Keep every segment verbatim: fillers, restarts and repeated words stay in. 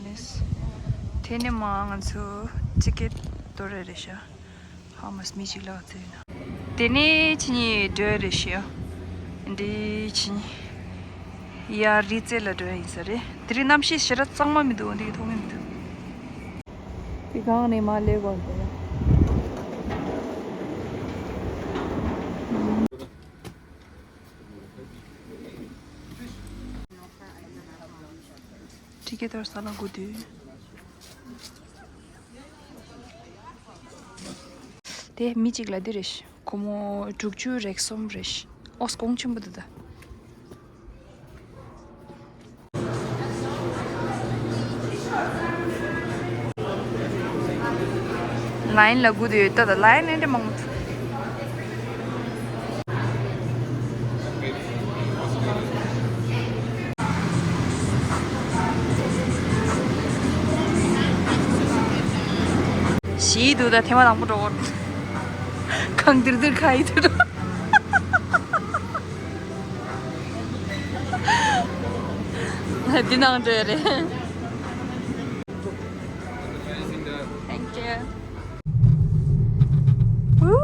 དེ་ནས་མ་ང་ཚོ་ཊི་ཀེ་ཊི་དོར་རེ་རེ་ཤག་ཧ་མ་སི་མི་གཅིག་ལ་བཙལ་ཡོད་ན། དེ་ནས་ཕྱི་ཉིན་སྒྲོལ་རེ་ཤག་འདི་ཕྱི་ཉིན་ཡར་རི་རྩེ་ལ་འགྲོ་ཡ་ཡིན་ས་རེད། དེ་རིང་གནམ་གཤིས་ཞེ་དྲག་གཙང་མ་མི་འདུག་འདི་གི་མཐོང་གི་མི་འདུག་དེ་སྒང་ནས་མར་སླེབས་དགོས་འདུག་ཊི་ཀེ་ཊི་དོར་ས་ལ་སྒུག་དུས། དེ་མི་གཅིག་ལ་འདི་རེད། སྒོར་མོ་དྲུག་ཅུ་རེ་གསུམ་རེད། ཨོ་གོང་ཆེན་པོ་འདུག་ད། ལའིན་ལ་སྒུག་དུས་ཡོད་ད། ད་ལའིན་ཨེ་འདྲ་མང་པོ་འདུག་ཞིག་འདུག་ད་ཐེངས་མ་དང་པོ་འགྲོ་གོ། གང་དིར་དིར་ཁ་ཡི་དུ་འགྲོ། འདི་ནང་འགྲོ་ཡ་རེད། Thank you. Woo!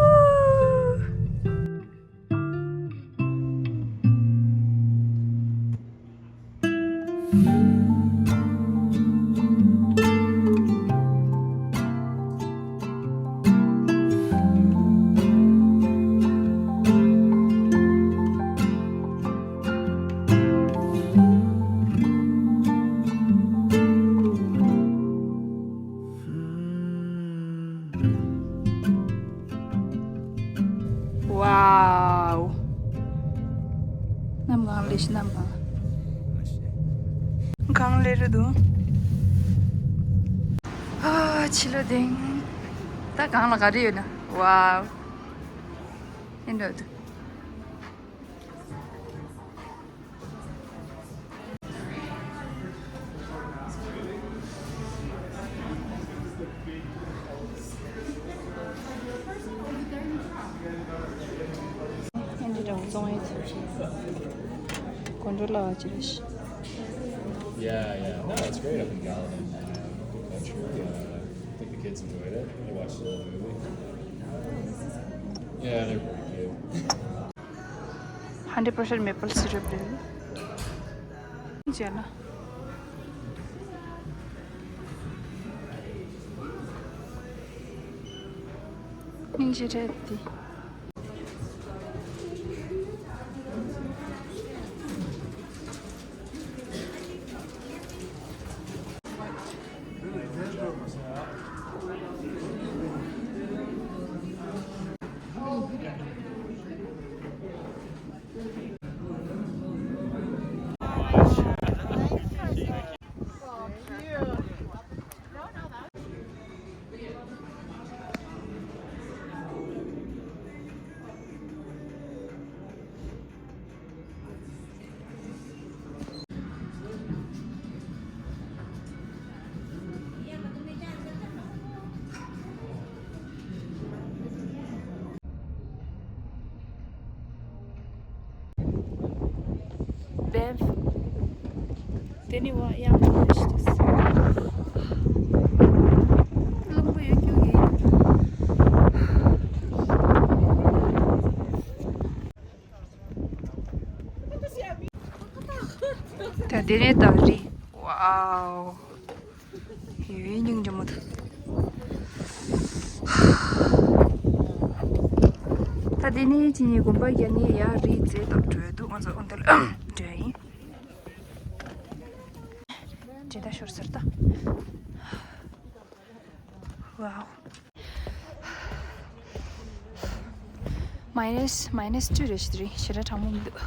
Wow. གནམ་གང་ལེགས་ཤིག་གནམ་གང་། གང་ལེགས་རེད་འདུག་ཨ། ཕྱི་ལོགས་དེང་། ད་གང་ལ་ག་རེ་ཡོད་ན། Wow. ཨེ་འདྲ་འདུག་ཨེ་འདྲ་འདྲ་བོ་བཙོང་ཡས་ཚུལ་གྱིས། དགོད་བྲོ་སླ་བ་ཅིག་རེད་ཤག Yeah, yeah. No, it's great up in Gallatin. Uh, good country. Uh, I think the kids enjoyed it. They watched the little movie. Yeah, they're pretty cute. Hundred percent maple syrup རེད། བྱས་ན། སྙིང་རྗེ་རེད་དེ། Banff. དེ་ནི་བ་ཡང་མ་ཤི་ཏེ། རླུང་བུ་ཡོད་རྒྱུ་གི། ད་དེ་ནས་ད་རི། Wow. ཡོད་སྙིང་རྗེ་མོ་འདུག་ད་དེ་ནས་ཕྱི་ཉིན་དགོན་པ་རྒྱ་ནི་ཡ་རི་རྩེ་ལྟ་བུ་འགྲོ་ཡ་འདུག་ང་ཚོ་ཨོ་འདི་ལ་འགྲོ་ཡ་ཡིན། འདྲེ་ད་ཤོར་ཟེར་ད། Wow. Minus, minus two རེད་ཤག་དེ་རིང་ཞེ་དྲག་གྲང་མོ་མི་འདུག་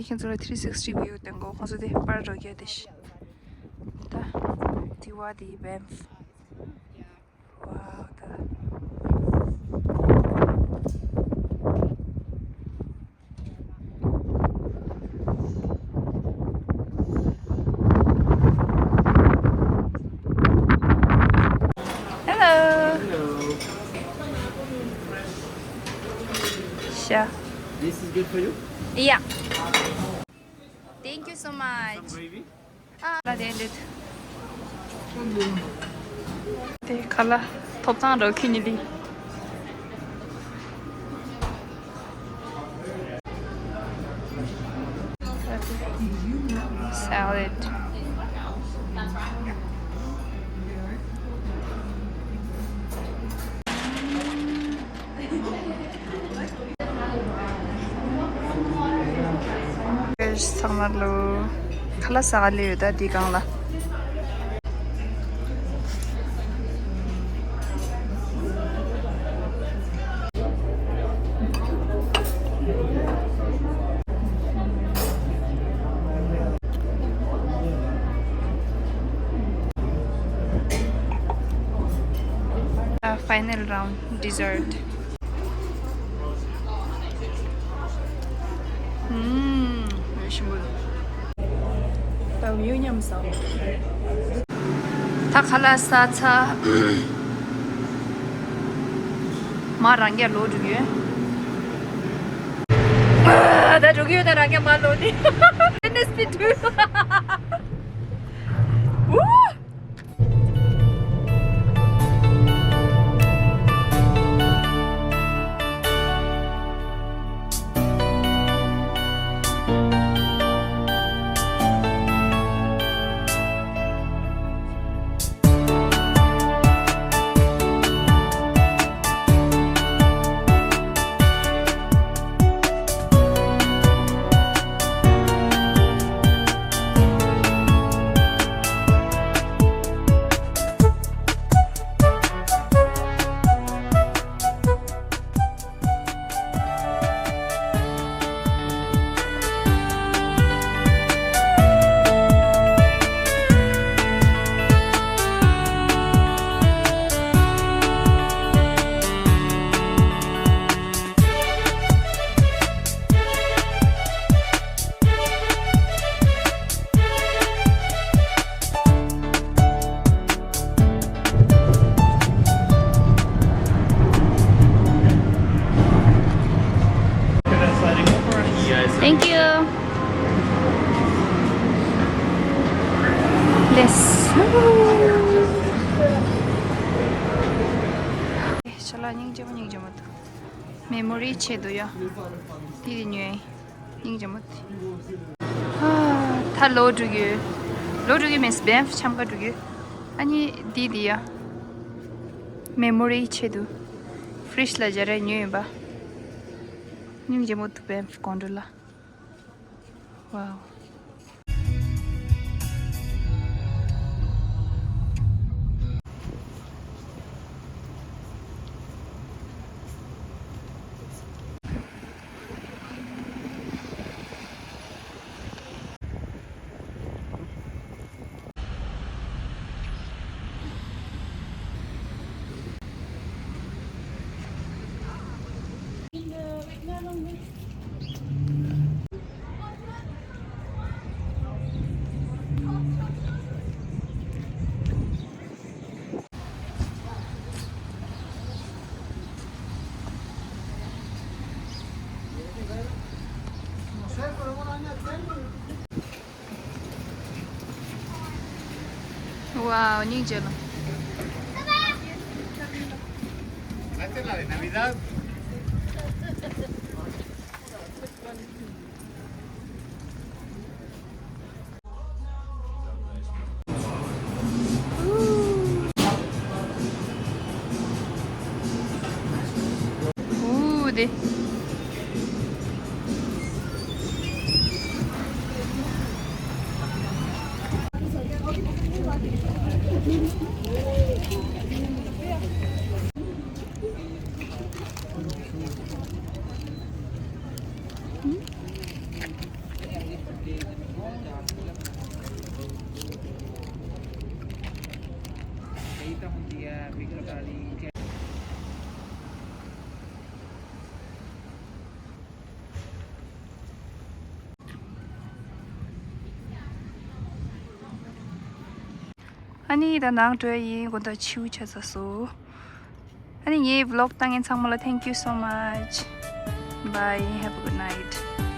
ཁྱེད་ཚོ་ལ་ཐི་རི་སིག་སི་ཊི་བིའུ་སྟོན་གོ། ཁོང་ཚོ་དེ་པར་འགྲོ་རྒྱུ་དེ་ཤི། ད་དེ་བ་དེ་བེམ། Wow, the Hello. Hello. Sure. This is good for you? Yeah. Thank you so much. Some gravy? ལ་དེ་འདྲ། དེ་ཁ་ལག་ཐོབ་ཐང་རོ་ཁྱི་ཉི་ལི། Salad. ཚང་མ་ལོ། ཁ་ལག་ཟ་ག་སླེབས་ཡོད་ད་འདི་སྒང་ལ། Final round dessert. ཧུམ། ཞིམ་པོ། ད་མིའུ་མཉམ་ཟ། ད་ཁ་ལག་ཟ་ཚར། མ་རང་རྒྱལ་ལོག་འགྲོ་གི་ཡོད། ད་འགྲོ་གི་ཡོད། ད་རང་རྒྱལ་མ་ལོག་ནི། N S P two. Thank you. Yes. ཤ་ལ་སྙིང་རྗེ་མོ་སྙིང་རྗེ་མོ་འདུག་མེ་མོ་རི་ཆེད་དུ་ཡ། དེ་དེ་ཉོས། སྙིང་རྗེ་མོ་དེ། ཧ། ད་ལོག་འགྲོ་གི་ཡོད། ལོག་འགྲོ་གི་མིན་སི་བེན་ཕི་འཆམ་ག་འགྲོ་གི་ཡོད། ཨ་ནི་དེ་དེ་ཡ། མེ་མོ་རི་ཆེད་དུ། ཕི་རིཇ་ལ་སྦྱར་ར་ཉོས་ཡིན་པ། སྙིང་རྗེ་མོ་འདུག་བེན་ཕི་དགོང་དྲོ་ལ། Wow. Wow, སྙིང་རྗེ་ལ། ཨུ་དེ། ཨ་ནི་ད་ནང་འགྲོ་ཡ་ཡིན། དགོང་དག་ཕྱི་ཆ་ཚ་སོང་། ཨ་ནི་ངའི་vlog་ལྟ་མཁན་ཚང་མ་ལ་thank you so much. Bye. Have a good night.